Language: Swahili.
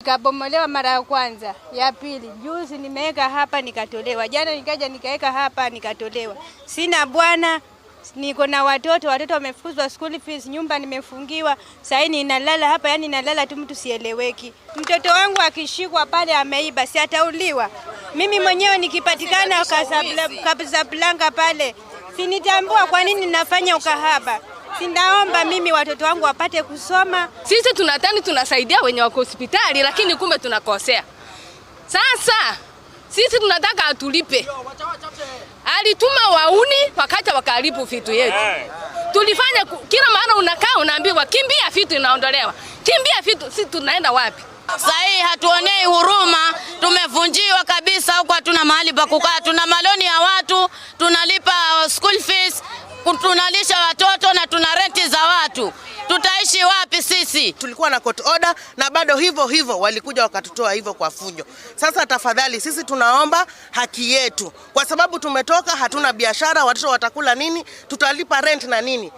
Nikabomolewa mara ya kwanza, ya pili juzi nimeweka hapa nikatolewa, jana nikaja nikaweka hapa nikatolewa. Sina bwana, niko na watoto, watoto wamefukuzwa school fees, nyumba nimefungiwa, sasa ninalala hapa, yani nalala tu, mtu sieleweki. Mtoto wangu akishikwa pale ameiba, si atauliwa? Mimi mwenyewe nikipatikana Casablanca pale, sinitambua kwa nini nafanya ukahaba. Sinaomba mimi watoto wangu wapate kusoma. Sisi tunatani tunasaidia wenye wako hospitali, lakini kumbe tunakosea. Sasa sisi tunataka atulipe. Alituma wauni wakaja wakaharibu vitu yetu. Tulifanya kila mara unakaa unaambiwa kimbia, vitu inaondolewa, kimbia vitu. Sisi tunaenda wapi? Sahii hatuonei huruma, tumevunjiwa kabisa huku, hatuna mahali pa kukaa, tuna maloni ya watu, tunalipa school fees, tunalisha watoto na tuna renti za watu. Tutaishi wapi sisi? Tulikuwa na court order na bado hivyo hivyo walikuja wakatutoa hivyo kwa fujo. Sasa tafadhali, sisi tunaomba haki yetu, kwa sababu tumetoka, hatuna biashara, watoto watakula nini? Tutalipa rent na nini?